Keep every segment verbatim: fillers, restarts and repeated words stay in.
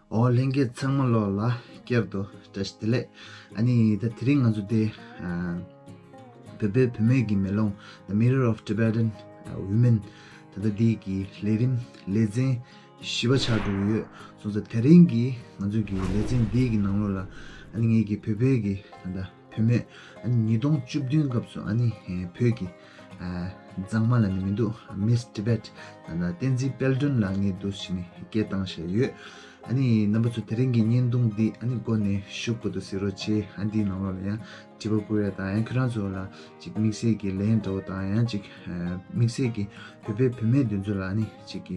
ཨོ་ལྷན་རྒྱས་ཚང་མ་ལོག་ལ་བསྐྱར་དུ་བཀྲ་ཤིས་བདེ་ལེགས། ཨ་ནི་ད་དེ་རིང་ང་ཚོ་དེ་ཨ་བོད་པའི་བུད་མེད་ཀྱི་མེ་ལོང་The Mirror of Tibetan Women ད་ལྟ་འདི་གི་ལས་རིམ་ལེ་ཚན་བཞི་པ་ཆགས་འགྲོ་གི་ཡོད། སོང་ཙང་དེ་རིང་གི་ང་ཚོ་གི་ལེ་ཚན་འདི་གི་ནང་ལོགས་ལ་ཨ་ནི་ངེད་ཀྱི་བོད་པའི་གི་ད་ལྟ་བུད་མེད་ཨ་ནི་ཉིས་སྟོང་བཅུ་བདུན་སྐབས་སུ་ཨ་ནི་བོད་ཀྱི་ཨ་མཛངས་མ་ལབ་ནི་མི་འདུག Miss Tibet ད་ལྟ་བསྟན་འཛིན་དཔལ་སྒྲོན་ལགས་ངས་འདུག་སེ་ནི་སྐད་བཏང་བཞག་ཡོད། ཨ་ནི་རྣམ་པ་ཚོ་དེ་རིང་གི་བརྙན་ཐུང་འདི་ཨ་ནི་འགོ་ནས་གཞུག་བར་དུ་གཟིགས་རོགས་བྱེད། ཨ་འདིའི་ནང་ལོགས་ལ་ཡང་དྲི་བ་བཀོད་ཡ་དང་ཡང་ཁྱོད་རང་ཚོ་ལ་ཅིག་དམིགས་བསལ་གྱི་ལན་འདྲ་བོ་དང་ཡང་ཅིག་ཨ་དམིགས་བསལ་གྱི་བོད་པའི་བུད་མེད་འདི་ཚོ་ལ་ཨ་ནི་ཅིག་གི་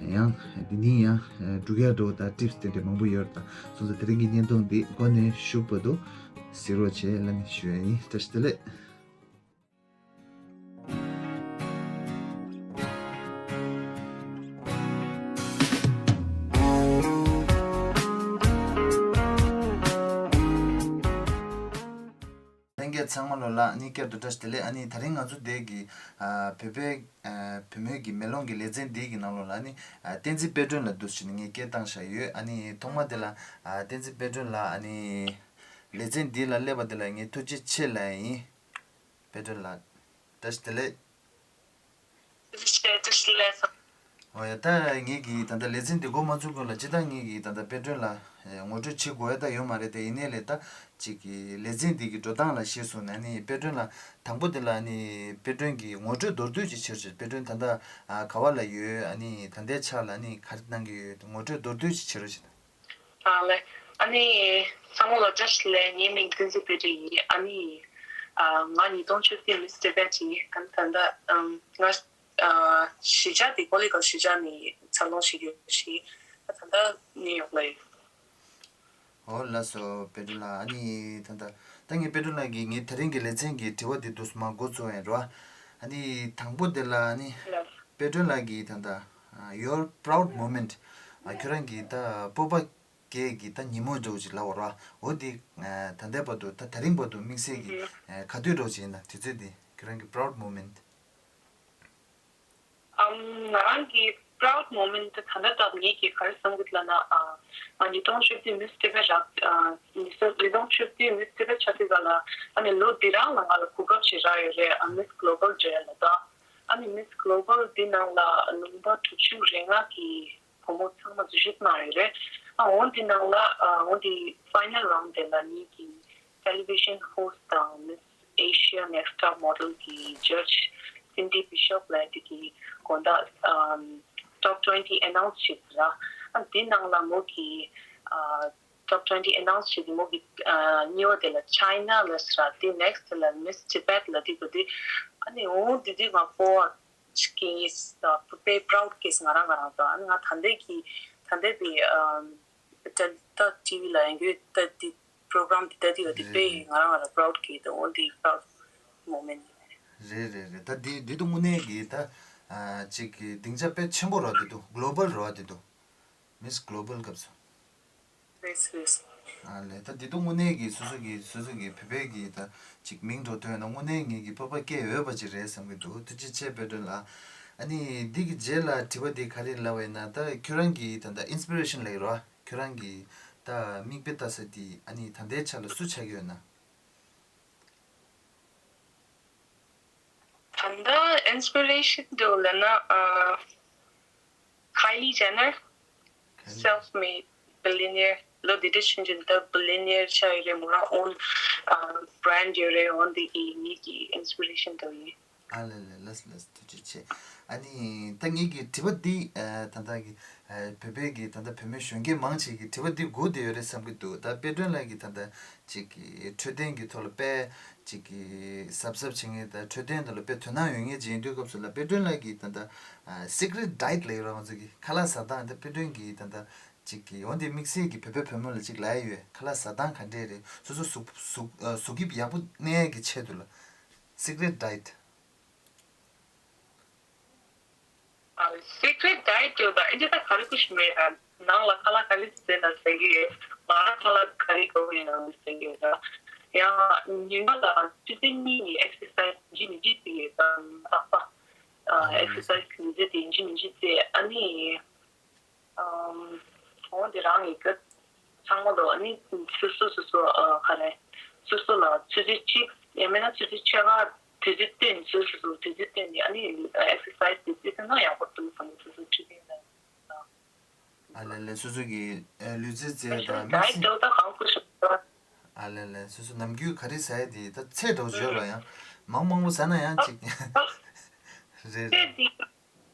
ཡང་འདི་ནི་ཡང་ཨ་སྒྲུག་ཡ་འདྲ་བོ་དང་ཊིབ་སི་དེ་འདྲ་མང་པོ་ཡོད་རེད། ད་སོང་ཙང་དེ་རིང་གི་བརྙན་ཐུང་འདི་འགོ་ནས་གཞུག་བར་དུ་གཟིགས་རོགས་བྱེད་ལབ་ནས་ཞུ་ཡ་ཡིན། བཀྲ་ཤིས་བདེ་ལེགས། ལྷན་རྒྱས་ཚང་མ་ལོ་ལ་ཨ་ནི་བསྐྱར་དུ་བཀྲ་ཤིས་བདེ་ལེགས། ཨ་ནི་དེ་རིང་ང་ཚོ་འདི་གི་ཨ་བོད་པའི་ཨ་བུད་མེད་ཀྱི་མེ་ལོང་གི་ལེ་ཚན་འདི་གི་ནང་ལོགས་ལ་ཨ་ནི་ཨ་བསྟན་འཛིན་དཔལ་སྒྲོན་ལགས་འདུག་སེ་ནི་ངས་སྐད་བཏང་བཞག་ཡོད། ཨ་ནི་ཐོག་མ་དེ་ལ་ཨ་བསྟན་འཛིན་དཔལ་སྒྲོན་ལགས་ཨ་ནི་ལེ་ཚན་འདི་ལ་སླེབས་པ་དེ་ལ་ངས་ཐུགས་རྗེ་ཆེ་ལབ་ཡིན། དཔལ་སྒྲོན་ལགས། བཀྲ་ཤིས་བདེ་ལེགས། བཀྲ་ཤིས་བདེ་ལེགས། ཨོ་ཡ། ད་ངེད་ཀྱིས་ད་ལྟ་ལེ་ཚན་འདི་འགོ་མ་ཚུགས་གོང་ལ་སྤྱིར་བཏང་ངེད་ཀྱིས་ད་ལྟ་དཔལ་སྒྲོན་ལ་ངོ་སྤྲོད་བྱེད་དགོས་ཡ་ད་ཡོད་མ་རེད་དེ། ཡིན་ནའི་ལས་ད་ཅིག་གི་ལེ་ཚན་འདི་གི་འགྲོ་སྟངས་ལ་གཞིར་བཟུང་ནས་ནི་དཔལ་སྒྲོན་ལ་དང་པོ་འདི་ལ་ནི་དཔལ་སྒྲོན་གྱི་ངོ་སྤྲོད་མདོར་བསྡུས་ཅིག་བྱེད་རོགས་བྱེད། དཔལ་སྒྲོན་ད་ལྟ་ག་བ་ལ་ཡོད། ཨ་ནི་ད་ལྟའི་ཆ་ལ་ནི་ག་རེ་གནང་གི་ཡོད། ངོ་སྤྲོད་མདོར་བསྡུས་ཅིག་བྱེད་རོགས་བྱེད། ཨ་ལེ། ཨ་ནི་ཚང་མ་ལ་བཀྲ་ཤིས་བདེ་ལེགས། ངའི་མིང་བསྟན་འཛིན་དཔལ་སྒྲོན་ཡིན། ཨ་ནི་ཨ་ང་ཉིས་སྟོང་བཅུ་བདུན་Miss Tibet ཡིན། ཨ་ནི་ད་ལྟ་ཨམ་ང་ཨ་གཞིས་ཆགས་དེ་ཀོ་ལི་གྷལ་གཞིས་ཆགས་ནས་འཚར་ལོངས་བྱེད་ཀྱི་ཡོད་ཞིང་། ཨ་ད་ལྟ་ནིའུ་ཡོག་ལ་ཡོད། ཨོ་ལགས་སོ་དཔལ་སྒྲོན་ལགས། ཨ་ནི་ད་ལྟ་ད་ངས་དཔལ་སྒྲོན་ལགས་ཀྱིས་ངའི་དེ་རིང་གི་ལེ་ཚན་གྱི་དྲི་བ་འདི་འདུག་སེ་མར་འགོ་བཙུགས་ཡིན་རོ། ཨ་ནི་དང་པོ་དེ་ལ་ཨ་ནི་ལགས། དཔལ་སྒྲོན་ལགས་ཀྱིས་ད་ལྟ་ཨ་your proud moment ཨ་ཁྱོད་རང་གི་ད་སྤོབས་པ་སྐྱེས་ཀྱི་ད་ཉིན་མོ་འདྲ་བོ་ཅིག་ལབ་པ་རེད་བ། འོ་དེ་ཨ་ད་ལྟའི་བར་དུ་ད་དེ་རིང་བར་དུ་དམིགས་བསལ་གྱི་ཨ་ག་དུས་འདྲ་བོ་ཅིག་ཡིན་ན་དུས་ཚོད་དེ་ཁྱོད་རང་གི་proud moment། ཨམ་ང་རང་གི་proud moment དེ་ད་ལྟ་ད་ངེད་ཀྱིས་ག་རེ་བསམ་གྱི་ལབ་ན། ཨ་ང་ཉིས་སྟོང་བཅུ་བདུན་Miss Tibet རག་ཨ་ཉིས་སྟོང་ཉིས་སྟོང་བཅུ་བདུན་Miss Tibet ཆགས་དུས་ག་ལ་ཨ་ནི་ལོ་འདི་རང་ལ་ང་ལ་གོ་སྐབས་ཤིག་རག་ཡོད་རེད། ཨ་Miss Global འདྲ་ལ་ད་ཨ་ནི་Miss Global འདི་ནང་ལ་ལུང་པ་དྲུག་ཅུ་རེ་ལྔ་གི་བུ་མོ་ཚང་མ་འཛུལ་ཞུགས་གནང་ཡོད་རེད། ཨ་འོ་འདི་ནང་ལ་ཨ་འོ་འདི་final round དེ་ལ་ངེད་ཀྱི་television host དང་Miss Asia Next Top Model གི་judge Cindy Bishop ལ་དེ་གི་དགོང་དག་ཨམ་top twenty announce བྱེད་ཟེར། ཨ་འདི་ནང་ལ་མོ་གི་ཨ་top twenty announce བྱེད་དེ་མོ་གི་ཨ་གཉིས་པ་དེ་ལ་China ལ་ཟེར། དེ་next ལ་Miss Tibet ལ་དེ་གོ་དེ་ཨ་ནི་འོ་དེ་དེ་ང་སྤོབས་པ་ཅིག་སྐྱེས་ད་དཔེ་proud སྐྱེས་ང་རང་ང་རང་ད། ཨ་ནི་ང་ད་ལྟའི་གི་ད་ལྟའི་དེ་ཨམ་ད་ད་ཊི་ཝི་ལ་ཡང་གི་ད་དེ་program དེ་ལྟ་དེ་བ་དེ་རེད་དཔེ་རེད། ང་རང་ང་རང་proud གི་དང་འོ་འདི་proud moment རེད་རེད་རེད། ད་འདི་འདི་དུ་དངོས་གནས་གི་ད་ཨ་ཅིག་གི་སྡིངས་ཆ་དཔེ་ཆེན་པོ་རོ། འདི་དུ་global རོ། འདི་དུ་Miss Global སྐབས་སུ། རེད་རེད། ཨ་ལས། ད་འདི་དུ་དངོས་གནས་གི་སོ་སོ་གི་སོ་སོ་གི་བོད་པའི་གི་ད་ཅིག་མིང་འགྲོ་ཐོན་ན་དངོས་གནས་ངེད་ཀྱི་སྤོབས་པ་སྐྱེ་འོས་པ་ཅིག་རེད་བསམ་གི་འདུག་ཐུགས་རྗེ་ཆེ་དཔལ་སྒྲོན་ལགས། ཨ་ནི་འདི་གི་རྗེས་ལ་དྲི་བ་འདི་ག་རེ་ལབ་པ་ཡིན་ན། ད་ཁྱོད་རང་གི་ད་ད་inspiration ལབ་ཀྱི་རོ། ཁྱོད་རང་གི་ད་མིག་དཔེ་ལྟ་ས་དེ་ཨ་ནི་ད་ལྟའི་ཆ་ལ་སུ་ཆགས་ཀྱི་ཡོད་ན། ད་ལྟ་inspiration དུ་ལབ་ན་ཨ་Kylie Jenner, Kylie self-made billionaire ལོ་འདི་འདྲ་ཕྱིན་ཅིང་ད་billionaire ཆགས་ཡོད་རེད། མོ་རང་own ཨ་brand ཡོད་རེད། འོན་ཏེ་གི་ངེད་ཀྱི་inspiration དུ་ཡིན། ཨ་ལས་ལས། ལགས་ལགས། ཐུགས་རྗེ་ཆེ། ཨ་ནི་ད་ངེད་ཀྱི་དྲི་བ་འདི་ཨ་ད་ལྟ་གི་ཨ་བོད་པའི་གི་ད་ལྟ་བུད་མེད་གཞོན་སྐྱེས་མང་ཆེ་གི་དྲི་བ་འདི་སྒུག་བསྡད་ཡོད་རེད་བསམ་གྱི་འདུག་ད་དཔལ་སྒྲོན་ལགས་ཀྱི་ད་ལྟ་ཅིག་གི་འཕྲོད་བསྟེན་གྱི་ཐོག་ལ་དཔེ་ཅིག་གི་གཟབ་གཟབ་བྱེད་མཁན་དང་འཕྲོད་བསྟེན་ཐོག་ལ་དཔེ་དོ་སྣང་ཡོད་མཁན་ཅིག་ཡིན་དུས་སྐབས་སུ་ལ་དཔལ་སྒྲོན་ལགས་ཀྱི་ད་ལྟ་ཨ་secret diet ལབ་ཀྱི་རེད་བ། ང་ཚོ་གི་ཁ་ལག་ཟ་སྟངས་ད་དཔལ་སྒྲོན་གྱི་ད་ལྟ་ཅིག་གི་འོན་ཏེ་དམིགས་བསལ་གྱི་བོད་པའི་བུ་མོ་ལ་ཅིག་ལབ་ཡ་ཡོད། ཁ་ལག་ཟ་སྟངས་ག་འདྲས་རེད། སོ་སོ་གཟུགས་གཟུགས་ཨ་གཟུགས་དབྱིབས་ཡག་པོ་གནས་ཡ་གི་ཆེད་དུ་ལ་secret diet། ཨ་secret diet ཡོད་པ་ཨེ་འདི་ད་ག་རེ་ཀུ་ཤི་མེད། ཨ་ནང་ལ་ཁ་ལག་ག་རེ་བཟས་ན་ཟ་གི་ཡོད། ང་རང་ཁ་ལག་ག་རེ་དགོས་ཡིན་ན་ཟ་གི་ཡོད་ད། ཡང་ཉི་མ་ལ་ཆུ་ཚོད་གཉིས་ནས་exercise ཡིན་གཅིག་མིན་གཅིག་བྱེད་ཀྱི་ཡོད་ད། ཨ་exercise ཡིན་གཅིག་དེ་ཡིན་གཅིག་མིན་གཅིག་བྱས། ཨ་ནི་ཨམ་འོ་ རང་གི་ཚང་མ་ལོ་ཨ་ནི་སོ་སོ་སོ་སོ་ཨ་ག་རེ་སོ་སོ་ལ་ཆུ་ཚོད་གཅིག་ཡང་མིན་ན་ཆུ་ཚོད་ཕྱེད་ཀ་དུས་ཚོད་བཏོན་ནས་སོ་སོ་སོ་དུས་ཚོད་བཏོན་ནས་ཨ་ནི་ཨེག་སར་སའི་སི་དེ་བྱེད་ཐུབ་ན་ཡག་པོ་འདུག་བསམ་གྱི། སོ་སོ་ཁྲིད་ཡིན་ན། ཨ་ལེ་ལེ། སོ་སོ་གི་ཨ་ལུས་རྩལ་རྩེད་དང་དམིགས་ཌའེཊ་བསལ། འདྲ་བོ་ད་གང་དགོས་ཤེས། ཨ་ལེ་ལེ། སོ་སོ་ནམ་རྒྱུན་ག་རེ་ཟ་ཡ་དེ་ད་ཚད་འདྲ་བོ་ཡོད་ར། ཡང་མང་མང་པོ་ཟ་ན་ཡང་ཅིག་རེད་རེད།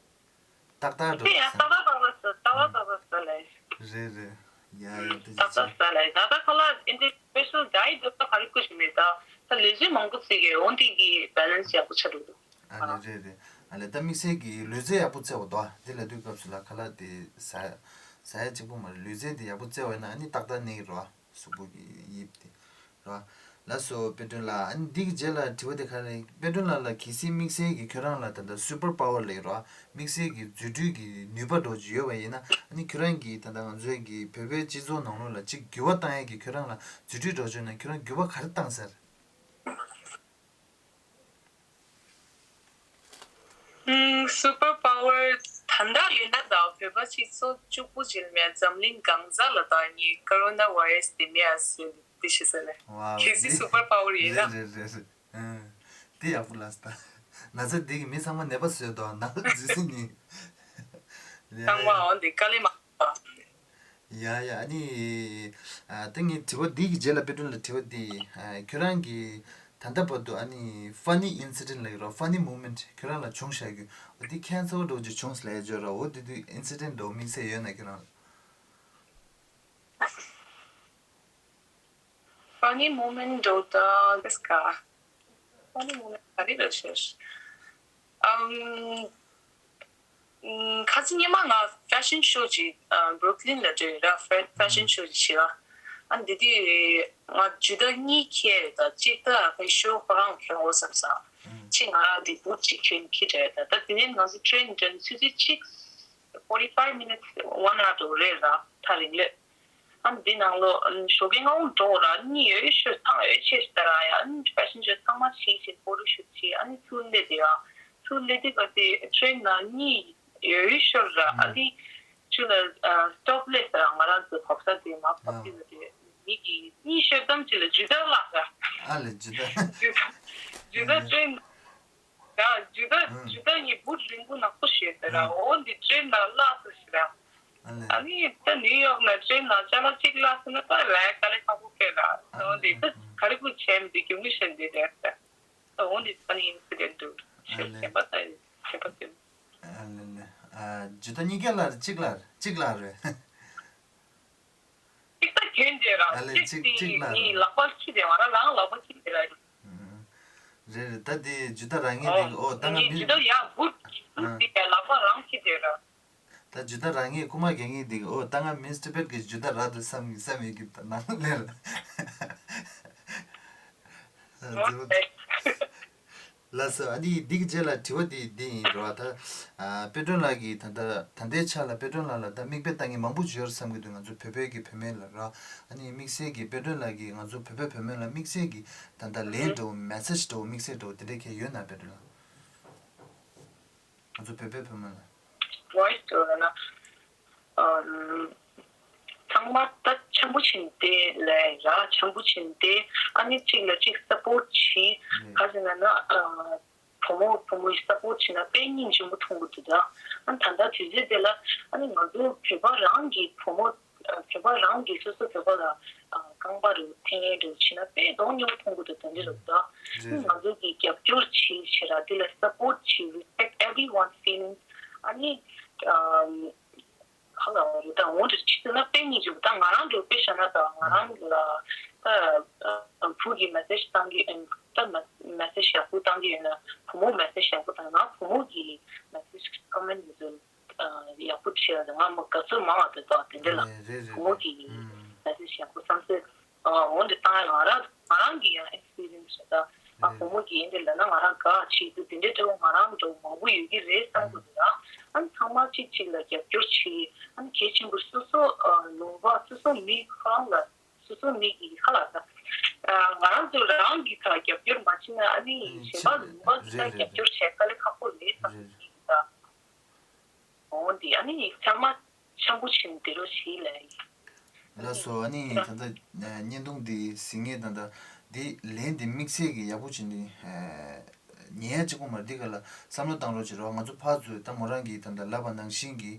ཏག་ཏག་འགྲོ་དེ་ཡང་ཏག་ཏག་ཏག་ཏག་ཟ། ཏག་ཏག་ཏག་ཏག་ཟ་ལེ། རེད་རེད། ཡ་ཡ། དེ་ཏག་ཏག་ཟ་ལེ། ད་ད་ཁ་ལ་ཨིན་དེ་སི་པེ་ཤལ་ཌའེཊ་འདྲ་བོ་ད་ག་རེ་དགོས་ཤེས་མེད། ད་ད་ལུས་རྩལ་མང་པོ་རྩེ་གི། འོན་ཏེ་གི་བེ་ལན་སི་ཡག་པོ་ཆགས་འགྲོ་འདུག་ཨ་ལེ་རེད་རེད། ཨ་ལེ། ད་དམིགས་བསལ་གྱི་ལུས་རྩལ་ཡག་པོ་རྩེ་བ་དོ། དེ་ལ་དུས་སྐབས་སུ་ལ་ཁ་ལག་དེ་ཟ་ཟ་ཡ་གཅིག་པོ་མ་རེད། ལུས་རྩལ་དེ་ཡག་པོ་རྩེ་བ་ཡིན་ན་ཨ་ནི་ཏག་ཏག་གནས་ཀྱི་རེད་བ། གཟུགས་པོ་གི་དབྱིབས་དེ་རེད་བ། ལགས་སོ་དཔལ་སྒྲོན་ལགས། ཨ་ནི་འདི་གི་རྗེས་ལ་དྲི་བ་དེ་ག་རེ། དཔལ་སྒྲོན་ལགས་ལ་གལ་སྲིད་དམིགས་བསལ་གྱི་ཁྱོད་རང་ལ་ད་ལྟ་སུ་པར་པ་ཝར་ལབ་ཀྱི་རེད་བ། དམིགས་བསལ་གྱི་རྫུ་འཕྲུལ་གྱི་ནུས་པ་འདྲ་བོ་ཅིག་ཡོད་པ་ཡིན་ན། ཨ་ནི་ཁྱོད་རང་གིས་ད་ལྟ་ང་ཚོའི་གི་བོད་པའི་སྤྱི་ཚོགས་ནང་ལོགས་ལ་ཅིག་འགྱུར་བ་བཏང་ཡས་ཀྱི་ཁྱོད་རང་ལ་རྫུ་འཕྲུལ་འདྲ་བོ་ཅིག་ཡོད་ན་ཁྱོད་རང་འགྱུར་བ་ག་རེ་བཏང་ཟེར། ཨུམ། སུ་པར་པ་ཝར་ད་ལྟ་ཡོད་ན་ད་བོད་པ་ཅིག་ཚོ་གཅིག་པུ་ཅིག་མེད། འཛམ་གླིང་གང་ས་ལ་ད་ནི་ཀོ་རོ་ན་བྷའི་རེ་སི་དེ་མེད་ཨ་ཟེར་འདི་ཤེས་ས་ལེ། ཝའོ། གལ་སྲིད་སུ་པར་པ་ཝར་ཡོད་ན། རེད་རེད་རེད་རེད། ཨང་། དེ་ཡག་པོ་ལབ་སོང་ད། ན་ཚ་འདི་གིས་མི་ཚང་མ་ནད་པ་བཟོས་འདུག་ནང་ལ་འཛུལ་སྲིད་ནི། ཡ་ཚང་མ་ཡ། འོ་འདི་དཀའ་ལས་མ། ཡ་ཡ། ཨ་ནི་ཨ་ད་ངའི་དྲི་བ་འདི་གི་རྗེས་ལ་དཔལ་སྒྲོན་ལ་དྲི་བ་འདི། ཨ་ཁྱོད་རང་གིས་ད་ལྟ་བར་དུ་ཨ་ནི་ཕ་ནི་ཨིན་སི་ཌེན་ཊི་ལབ་ཀྱི་རེད་བ། ཕ་ནི་མོ་མེན་ཊི་ཁྱོད་རང་ལ་བྱུང་བཞག་རྒྱུ། འོ་འདི་ཁྱད་མཚར་པོ་འདྲ་བོ་ཅིག་བྱུང་སོང་ལབ་ཡ་ཅིག་ཡོད་ར། འོ་འདི་དུས་ཨིན་སི་ཌེན་ཊི་འདྲ་བོ་དམིགས་བསལ་ཡོད་ན་ཁྱོད་རང་ལ། ཕ་ནི་མོ་མེན་ཊི་འདྲ་བོ་ད་ལྟ་ག་ཕ་ནི་མོ་མེན་ཊི་ག་རེ་རེད་ཤག་ཨམ། ཨམ། ཁ་སང་ཉི་མ་ང་ཕེ་ཤན་ཤོ་ཅིག་ཨ་བྷུ་རུག་ལིན་ལ་འགྲོ་ཡོད་ར། ཕེ་ཕེ་ཤན་ཤོ་ཅིག་བྱེད་ལ། ཨ་འདི་དུས་ང་ཇུ་ཏ་གཉིས་འཁྱེར་ཡོད་ད། གཅིག་ད་ཕེ་ཤོ་ཁོ་རང་གྱོན་དགོས་བསམ་ས། གཅིག་ང་རང་འདི་བུ་ཅིག་གྱོན་འཁྱེར་འགྲོ་ཡོད་ད། ད་དེ་ནས་ང་ཚོ་ཊེན་འགྲོ་ཆུ་ཚོད་གཅིག forty five minutes, one hour འགྲོ་རེད་ར། ཐག་རིང་ལོས། ཨ་འདི་ནང་ལོ་ཨ་ཞོགས་ཀས་སྔ་པོ་འགྲོ་ར། གཉིད་ཡོད་ཤོས་ཐང་ཡོད་ཆེ་ཞིག་ད་ར་ཡ། ཨ་ཕེ་ཤན་ཤོ་ཚང་མ་ཕྱིན་ཕྱིན་ཕོ་ཊོ་ཤུ་ཊི་བྱས། ཨ་ནི་ཚུར་སླེབས་དེ་ཡ། ཚུར་སླེབས་དེ་ག་དེ་ཊེན་ནང་གཉིད་ཡོད་ཤོར་ར། ཨ་ནི་ཆུ་ལ་ཨ་སི་ཊོབ་སླེབས་ས་ར། ང་རང་ཚོ་བབས་ས་དེ་མ་བབས་དེ་ལ་དེ་མི་གི་གཉིད་ཤོར་ཙམ་ཅིག་ལ་ཇུ་ཏ་བརླག་ར། ཨ་ལེ་ཇུ་ཏ། ཇུ་ཏ་ཇུ་ཏ་ཊེན། ཡ་ཇུ་ཏ་ཨང་། ཇུ་ཏ་ངའི་བུ་རིང་པོ་ནག་པོ་ཞིག་ཡོད་ཟེར་ར། ཨང་། འོ་འདི་ཊེན་ནང་བརླག་སོང་ཟེར་ར། ཨ་ལེ། ཨ་ནི་ད་ནིའུ་ཡོག་ནང་ཊེན་ནང་ཅ་ལག་གཅིག་བརླག་སོང་ན་ད་ར་དཀའ་ལས་ཁག་པོ་སྤྲད་ར། ཨ་འོ་འདི་ད་ཨ་ག་རེ་དགོས་བྱས་མི་འདུག་གྱོང་གུན་བཤད་འདི་རེད་ཟེར། ད་འོ་འདི་ད་ནི་ཨིན་སི་ཌེན་ཊི་འདུག་ཨ་ཞེས་ལེ། བྱས་པ་ད་བྱས་པ་ཟེར། ཨ་ལེ་ལེ། ཨ་ཇུ་ཏ་གཉིས་ཀ་བརླག་རེད། གཅིག་བརླག་རེད། གཅིག་བརླག་རེད། གཅིག་ད་གྱོན་བསྡད་ར། ཨ་ལེ། གཅིག་གཅིག་གཅིག་དེ་ལ་ངའི་ལག་པར་འཁྱེར་བསྡད་པ་ར། རང་ལག་པ་འཁྱེར་བསྡད་ར། ཨང་། རེད་རེད། ད་དེ་ཇུ་ཏ་རག་མཁན་ཨོ་དེ་གི་ཨོ་ད་ང་ངའི་མི་ཇུ་ཏ་ཡ་བུ་ཨང་། དེ་ཡ་ལག་པ་རང་འཁྱེར་བསྡད་ར། ད་ཇུ་ཏ་རག་མཁན་རྐུ་མ་རྒྱག་མཁན་དེ་གི་ཨོ་ད་ང་མིས་ཊར་བྷེཊ་གི་ཇུ་ཏ་རག་འདུག་བསམ་བསམ་ཡོད་ཀྱི་ད་ནང་ལེ་ལ། ཨ་ཨོ་ཛི་ཨོ་ལགས་སོ། ཨ་ནི་འདི་གི་རྗེས་ལ་དྲི་བ་འདི་འདི་ཡིན་རོ། ད་ཨ་དཔལ་སྒྲོན་ལགས་ཀྱིས་ད་ལྟ་ད་ལྟའི་ཆ་ལ་དཔལ་སྒྲོན་ལགས་ལ་ད་མིག་དཔེ་ལྟ་མཁན་མང་པོ་ཅིག་ཡོད་རེད་བསམ་གྱི་འདུག་ང་ཚོ་བོད་པའི་གི་བུད་མེད་ལ་རོ། ཨ་ནི་དམིགས་བསལ་གྱི་དཔལ་སྒྲོན་ལགས་ཀྱིས་ང་ཚོ་བོད་པའི་བུད་མེད་ལ་དམིགས་བསལ་གྱི་ད་ལྟ་ལན་འདྲ་བོ་མེ་སེ་ཇི་འདྲ་བོ་དམིགས་བསལ་འདྲ་བོ་དེ་འདྲ་གང་ཡོད་ན་དཔལ་སྒྲོན་ལགས། ང་ཚོ་བོད་པའི་བུད་མེད་ལ། ཝོ་ཡི་སི་འདྲ་བོ་ལབ་ན། ཨམ། ཚང་མ་ད་འཆམ་པོ་བྱས་ཏེ་ལས་ར། འཆམ་པོ་བྱས་ཏེ་ཨ་ནི་གཅིག་ལ་གཅིག་སཔོརཊ་བྱེད། ལས། ག་ཟེར་ན་ན་ཨ། བུ་མོ་བུ་མོ་ཡི་སཔོརཊ་བྱེད་ན་དཔེ་སྙིང་རྗེ་མོ་མཐོང་གི་འདུག་ད། ཨ་ད་ལྟ་དུས་ཚོད་དེ་ལ་ཨ་ནི་ང་ཚོ་བོད་པ་རང་གི་བུ་མོ། བོད་པ་རང་གི་སོ་སོ་བོད་པ་ལ་རྐང་པ་རུ་འཐེན་རུ་བྱེད་ན་དཔེ་གདོང་ཉེས་པོ་མཐོང་གི་འདུག་དེ་འདྲ་རེད་ད། རེད་རེད། ང་ཚོ་གི་རྒྱབ་སྐྱོར་བྱེད་བྱེད་ར། དེ་ལ་སཔོརཊ་བྱེད། Respect everyone's feelings. ཨ་ནི་ཨམ། ག་ལ་འོ་རེད་ད། འོ་འདྲ་བྱེད་ཐུབ་ན་དཔེ་སྙིང་རྗེ་པོ། ད་ང་རང་འདྲ་བོ་དཔེ་བཞག་ན་ད་ང་རང་ལ་ད་བུ་གི་མེ་སེ་ཇི་བཏང་གི་ཨེ། ད་མེ་སེ་ཇི་ཡག་པོ་བཏང་གི་ཡོད་ན་བུ་མོ་མེ་སེ་ཇི་ཡག་པོ་བཏང་། ང་བུ་མོ་གི་མེ་སེ་ཇི་ཀོ་མེན་ཊི་མི་འདུག་ཨ་ཡག་པོ་བྱས་ཡོད། ང་མ་དགའ་ཚོར་མང་བ་དེ་དག་དེ་འདྲ་ལ། རེད་རེད་བུ་མོ་རེད། གི་ཨུམ། མེ་སེ་ཇི་ཡག་པོ་བསམ་ཚུལ་ཨ་འོ་འདི་བཏང་ཡ་ང་རང་ང་རང་གི་ཡང་ཨེག་སི་པི་རི་ཡན་སི་རེད་ད། ཨ་རེད་བུ་རེད། མོ་གི་འདི་ལབ་ན་ང་རང་དགའ་བྱེད་དུ་དེ་འདྲའི་འདྲ་བོ་ང་རང་འདྲ་བོ་མང་པོ་ཡོད་ཀྱི་རེད་བསམ་གི་འདུག་ཨ་ཚང་མ་གཅིག་གཅིག་ལ་རྒྱབ་སྐྱོར་བྱེད། ཨ་ནི་གལ་ཆེན་པོ་སོ་སོ་ཨ་ལུང་པ་སོ་སོ་མི་ཁོ་རང་ལ་སོ་སོ་མི་གི་ཁ་ལ་ད་ང་རང་ཚོ་རང་གི་ཁ་ལ་རྒྱབ་སྐྱོར་མ་བྱེད་ན་ཨ་ནི་ཨ་གཞན་པ་ལུང་པ་ཚོ་ལ་རྒྱབ་སྐྱོར་བྱེད་དཀའ་ལས་ཁག་པོ་རེད་བསམ་གི་འདུག་ཨ། འོ་འདི་ཨ་ནི་ཚང་མ་འཆམ་པོ་བྱས་ནས་བསྡད་རོགས་ཞེས་ལབ་ཡིན། ལགས་སོ། ཨ་ནི་ད་ལྟ་བརྙན་ཐུང་འདི་གཟིགས་མཁན་དང་། ད་འདི་ལན་འདི་དམིགས་བསལ་གྱི་ཡག་པོ་བྱས་ནས་ཉན་ཡ་གཅིག་པོ་མ་རེད། འདི་ག་ལ་བསམ་བློ་བཏང་རོགས་བྱེད་རོགས། ང་ཚོ་ཕར་ཚུར་ད་མོ་རང་གིས་ད་ལྟ་ལབ་པ་ནང་བཞིན་གྱི་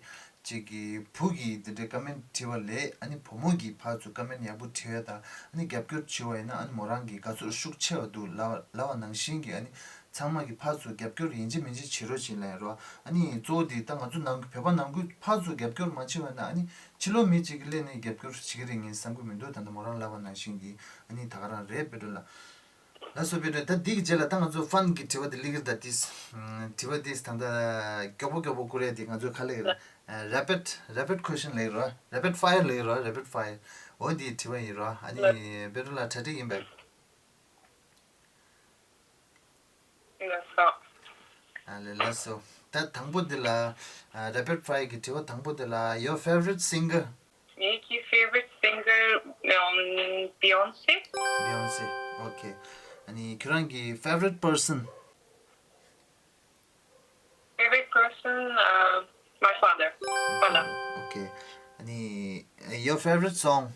ཅིག་གི་བུ་གིས་འདི་འདྲའི་ཀ་མེན་བྲིས་པ་ལས། ཨ་ནི་བུ་མོ་གིས་ཕར་ཚུར་ཀ་མེན་ཡག་པོ་བྲིས་ཡ་དང་། ཨ་ནི་རྒྱབ་སྐྱོར་བྱས་པ་ཡིན་ན། ཨ་ནི་མོ་རང་གི་དགའ་ཚོར་ཤུགས་ཆེ་བ་འདུག་ལབ་ལབ་པ་ནང་བཞིན་གྱི། ཨ་ནི་ཚང་མ་གིས་ཕར་ཚུར་རྒྱབ་སྐྱོར་ཡིན་གཅིག་མིན་གཅིག་བྱེད་རོགས་བྱེད་ལབ་ཡ་རོ། ཨ་ནི་གཙོ་བོ་དེ་ད་ང་ཚོ་ནང་བོད་པ་ནང་ཁུལ་ཕར་ཚུར་རྒྱབ་སྐྱོར་མ་བྱས་པ་ན། ཨ་ནི་ཕྱི་ལོགས་མི་གཅིག་གིས་སླེབས་ནས་རྒྱབ་སྐྱོར་བྱེད་ཀྱི་རེད་ངས་བསམ་གྱི་མི་འདུག་ད་ལྟ་མོ་རང་ལབ་པ་ནང་བཞིན་གྱི། ཨ་ནི་ད་ག་རང་རེད་པེ་ཏྲོ་ལགས། ལགས་སོ་པེ་ཏྲོ། ད་འདི་གི་རྗེས་ལ་ད་ང་ཚོ་ཕན་གྱི་དྲི་བ་དེ་སླེབས་ཀྱི་རེད། ད་དེས་དྲི་བ་དེས་ད་ལྟ་མགྱོགས་པོ་མགྱོགས་པོ་བསྐུར་ཡ་དེ་ང་ཚོའི་ཁ་ལ་ཡོད་ར། Rapid Rapid Question ལབ་ཀྱི་ར། Rapid Fire ལབ་ཀྱི་ར། Rapid Fire འོ་དེའི་དྲི་བ་ཡིན་ར། ཨ་ནི་པེ་ཏྲོ་ལགས་གྲ་སྒྲིག་ཡིན་པས། ལགས་སོ། ཨ་ལེ་ལགས་སོ། ད་དང་པོ་འདི་ལ། ཨ། Rapid Fire གི་དྲི་བ་དང་པོ་འདི་ལ། Your favorite singer? ངེད་ཀྱི་favorite singer, um, Beyonce. Beyonce. Okay. ཨ་ནི་ཁྱོད་རང་གི་favorite person? Favorite person, uh, my father. པཱ་ལགས། Okay. ཨ་ནི་your favorite song?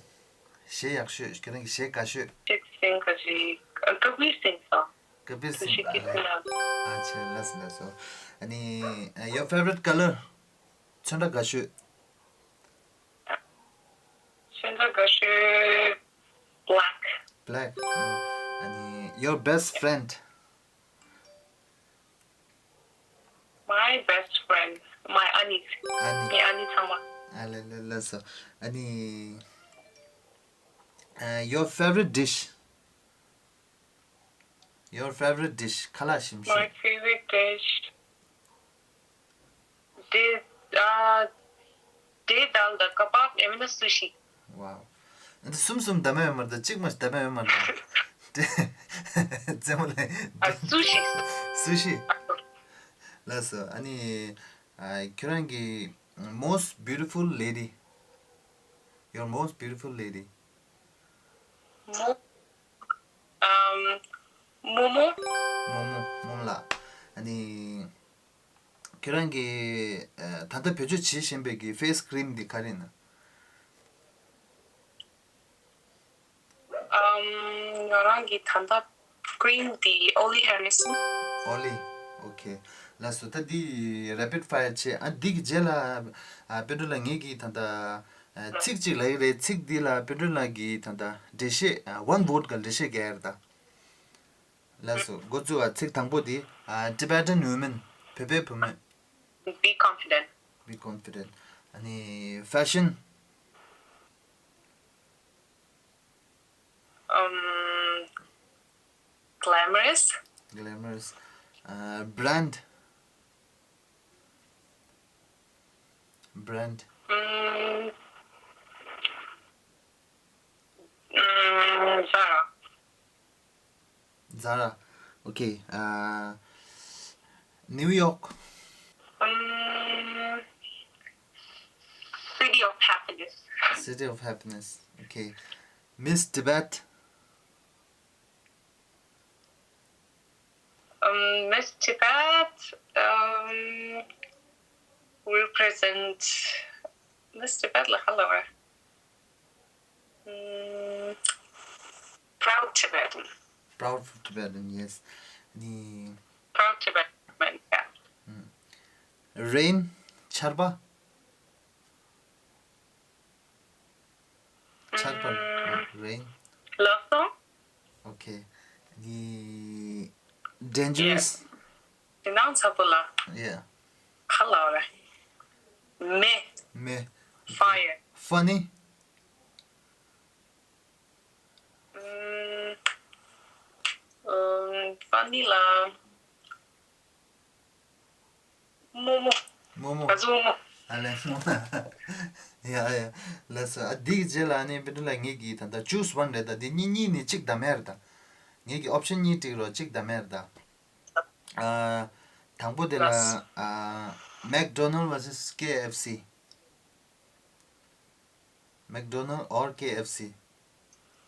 གཞས་ཡག་ཤོས། ཁྱོད་རང་གི་གཞས་དགའ་ཤོས། གཞས་ག་ཞིག Kabir Singh song. Kabir Singh. ཨ་ལེ། ཨ་ཆེ་ལགས་སོ་ལགས་སོ། ཨ་ནི་your favorite color? ཚོན་ཁྲ་དགའ་ཤོས། ཚོན་ཁྲ་དགའ་ཤོས་black. Black. ཨ་ནི་your best friend? My best friend, my ཨ་ནེ། ཨ་ནེ། ངའི་ཨ་ནེ་ཚང་མ། ཨ་ལེ་ལེ་ལགས་སོ། ཨ་ནི། ཨ། Your favorite dish? Your favorite dish? ཁ་ལག་ཞིམ་ཤོས། My favorite dish, དེ། ཨ། དེ་དང་ད་ཀ་བབ་ཡང་མིན་ན་སུ་ཤི། Wow. འདི་གསུམ་གསུམ་འདམ་ཡོད་མ་རེད་ད། གཅིག་མ་འདམ་ཡོད་མ་རེད་ད། རྩེད་མོ་ལ། ཨ། སུ་ཤི། སུ་ཤི། ལགས་སོ། ཨ་ནི། ཨ། ཁྱོད་རང་གི་most beautiful lady? Your most beautiful lady? མོ། ཨམ། རྨོ་མོ། རྨོ་མོ། རྨོ་མོ་ལགས། ཨ་ནི། ཁྱོད་རང་གིས། ཨ། ད་ལྟ་བེད་སྤྱོད་བྱེད་བཞིན་པའི་གི་face cream འདི་ག་རེ་ཡིན་ན། ཨམ། ང་རང་གི་ད་ལྟ་cream འདི་Olly Harrison. Olly. Okay. ལགས་སོ། ད་འདི་rapid fire བྱས། ཨ། འདི་གི་རྗེས་ལ། ཨ། པེ་ཏྲོ་ལགས་ངེད་ཀྱིས་ད་ལྟ། ཨ། ཚིག་གཅིག་ལབ་ཀྱི་རེད། ཚིག་འདི་ལ་པེ་ཏྲོ་ལགས་ཀྱིས་ད་ལྟ་འགྲེལ་བཤད། ཨ། one word ག་འགྲེལ་བཤད་རྒྱག་ཡ་རེད་ད། ལགས་སོ། འགོ་བཙུགས་པ། ཚིག་དང་པོ་དེ། ཨ། Tibetan women བོད་པའི་བུ་མོས། Be confident. Be confident. ཨ་ནི་fashion. Um, glamorous. Glamorous. ཨ། brand. Brand. Mm, mm, Zara. Zara. Okay. ཨ། New York. Um, city of happiness. City of happiness. Okay. Miss Tibet. Um, Miss Tibet, um, represent Miss Tibet ལ་ག་རེ་ལབ་དགོས་རེད། Mm, proud Tibetan. Proud Tibetan, yes. ནི། Proud Tibetan, yeah. Mm. Rain, ཆར་པ། ཆར་པ། Mm. Rain. Love song. Okay. ནི། Dangerous. Yeah. དེ་ནང་ཚ་པོ་ལ། Yeah. ག་རེ་ལབ་དགོས་རེད། མེ། མེ། Fire. Funny. Mm, um, funny ལ། རྨོ་མོ། རྨོ་མོ། ང་ཚོ་རྨོ་མོ། ཨ་ལེ་རྨོ་མོ། ཡ་ཡ། ལགས་སོ། ཨ། འདི་གི་རྗེས་ལ་ནི་པེ་ཏྲོ་ལགས་ངེད་ཀྱིས་ད་ལྟ་choose one རེད་ད། འདི་གཉིས་གཉིས་ནས་གཅིག་འདམ་ཡ་རེད་ད། ངེད་ཀྱིས་option གཉིས་སྤྲད་རོགས། གཅིག་འདམ་ཡ་རེད་ད། ཨ། དང་པོ་དེ་ལ། ལགས། ཨ། McDonald versus K F C. McDonald or K F C?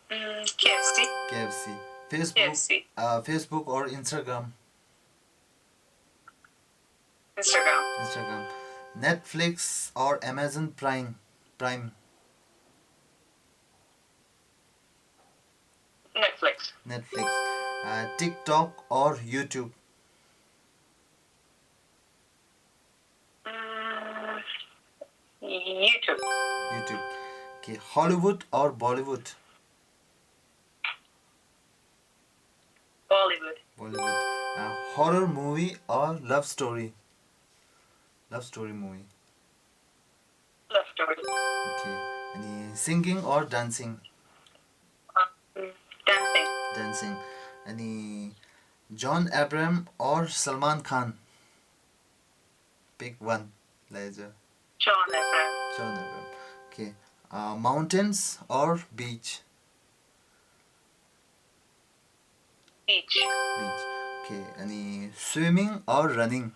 Mm, K F C. K F C. Facebook. K F C. Uh, Facebook or Instagram? Instagram. Instagram. Netflix or Amazon Prime? Prime. Netflix. Netflix. Uh, TikTok or YouTube? Mm, YouTube. YouTube. Okay. Hollywood or Bollywood? Bollywood. Bollywood. Uh, horror movie or love story? Love story movie. Love story. Okay. Any singing or dancing? Um, dancing. Dancing. Any John Abraham or Salman Khan? Pick one. Laser. John Abraham. John Abraham. Okay. Uh, mountains or beach? Beach. Beach. Okay. Any swimming or running?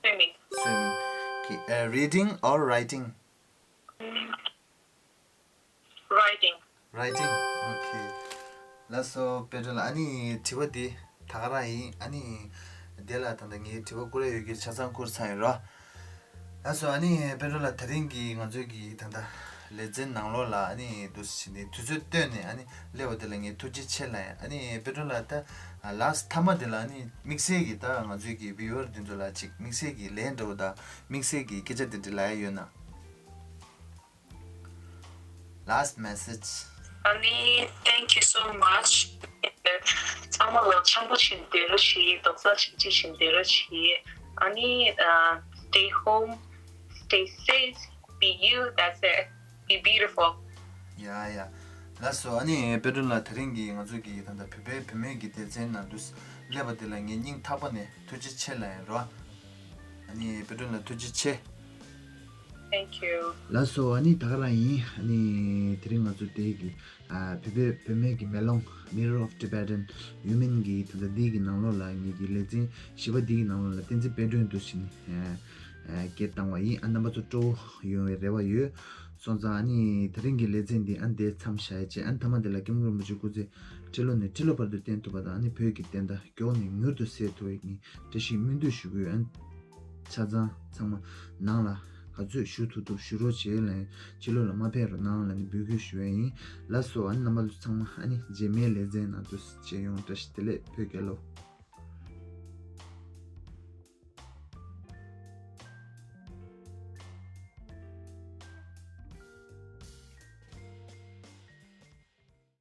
Swimming. Swimming. Okay. Uh, reading or writing? Writing. Writing. Okay. ལགས་སོ། པེ་ཏྲོ་ལགས། ཨ་ནི་དྲི་བ་འདི་ད་ག་རང་ཡིན། ཨ་ནི་དེ་ལ་ད་ལྟ་ངའི་དྲི་བ་བསྐུར་ཡ་ཡོད་རྒྱུ་ཆ་ཚང་བསྐུར་ཚར་ཡིན་རོ། ལགས་སོ། ཨ་ནི་པེ་ཏྲོ་ལགས། དེ་རིང་གི་ང་ཚོའི་གི་ད་ལྟ་ལེ་ཚན་ནང་ལོགས་ལ་ཨ་ནི་འདུག་སེ་བྱས་ནས་དུས་ཚོད་བཏོན་ནས་ཨ་ནི་སླེབས་པ་དེ་ལ་ངས་ཐུགས་རྗེ་ཆེ་ལབ་ཡ། ཨ་ནི་པེ་ཏྲོ་ལགས། ད་ལཱསི་མཐའ་མ་དེ་ལ་ཨ་ནི་དམིགས་བསལ་གྱི་ད་ང་ཚོའི་གི་བིའུ་ཨར་འདི་ཚོ་ལ་ཅིག་དམིགས་བསལ་གྱི་ལན་འདྲ་བོ་དང་དམིགས་བསལ་གྱི་སྐད་ཆ་དེ་འདྲ་ལབ་ཡ་ཡོད་ན། Last message. ཨ་ནི། Thank you so much. ཚང་མ་ལ་འཆམ་པོ་བྱས་ནས་སྡོད་རོགས་བྱེད། རྡོག་རྩ་གཅིག་སྒྲིལ་བྱས་ནས་སྡོད་རོགས་བྱེད། ཨ་ནི། Uh, stay home, stay safe, be you, that's it. Be beautiful. ཡ་ཡ། ལགས་སོ། ཨ་ནི་པེ་ཏྲོ་ལགས། དེ་རིང་གི་ང་ཚོ་གི་ད་ལྟ་བོད་པའི་བུད་མེད་ཀྱི་སྡེ་ཚན་ནང་དུ་སླེབས་པ་དེ་ལ་ངས་སྙིང་ཐག་པ་ནས་ཐུགས་རྗེ་ཆེ་ལབ་ཡ་རོ། ཨ་ནི་པེ་ཏྲོ་ལགས་ཐུགས་རྗེ་ཆེ། Thank you. ལགས་སོ། ཨ་ནི་ད་ག་རང་ཡིན། ཨ་ནི་དེ་རིང་ང་ཚོ་དེ་གི་ཨ་བོད་པའི་བུད་མེད་ཀྱི་མེ་ལོང་། Mirror of Tibetan Women གི་ད་ལྟ་འདི་གི་ནང་ལོགས་ལ་ངེད་ཀྱི་ལེ་ཚན་བཞི་པ་འདི་གི་ནང་ལོགས་ལ་བསྟན་འཛིན་དཔལ་སྒྲོན་དུ་ཕྱིན་ནས་ཨ་སྐད་བཏང་བ་ཡིན། ཨ་རྣམ་པ་ཚོ་སྤྲོ་བོ་ཡོང་བའི་རེ་བ་ཡོད། སོང་ཙང་ཨ་ནི་དེ་རིང་གི་ལེ་ཚན་འདི་ཨ་འདིར་མཚམས་བཞག་ཡ་བྱས། ཨ་ནི་མཐའ་མ་འདི་ལ་སྐྱབས་མགོན་རིན་པོ་ཆེ་སྐུ་ཚེ་ཁྲི་ལོ་ནས་ཁྲི་ལོ་བར་དུ་བརྟན་ཐུབ་པ་དང་། ཨ་ནི་བོད་ཀྱི་བདེན་མཐའ་མགྱོགས་ནས་མྱུར་དུ་གསལ་ཐུབ་པའི་བཀྲ་ཤིས་སྨོན་འདུན་ཞུ་གི་ཡོད། ཨ་ཆ་ཚང་ཚང་མ་ནང་ལ་ག་ཚོད་བཞུགས་ཐུབ་ཐུབ་བཞུགས་རོགས་བྱེད་ལ། ཕྱི་ལོགས་ལ་མ་ཕེབས་རོགས་གནང་ལ་ནི་འབོད་སྐུལ་ཞུ་བ་ཡིན། ལགས་སོ། ཨ་ནི་རྣམ་པ་ཚོ་ཚང་མ་ཨ་ནི་རྗེས་མའི་ལེ་ཚན་ནང་དུ་མཇལ་ཡོང་། བཀྲ་ཤིས་བདེ་ལེགས། བོད་རྒྱལ་ལོ།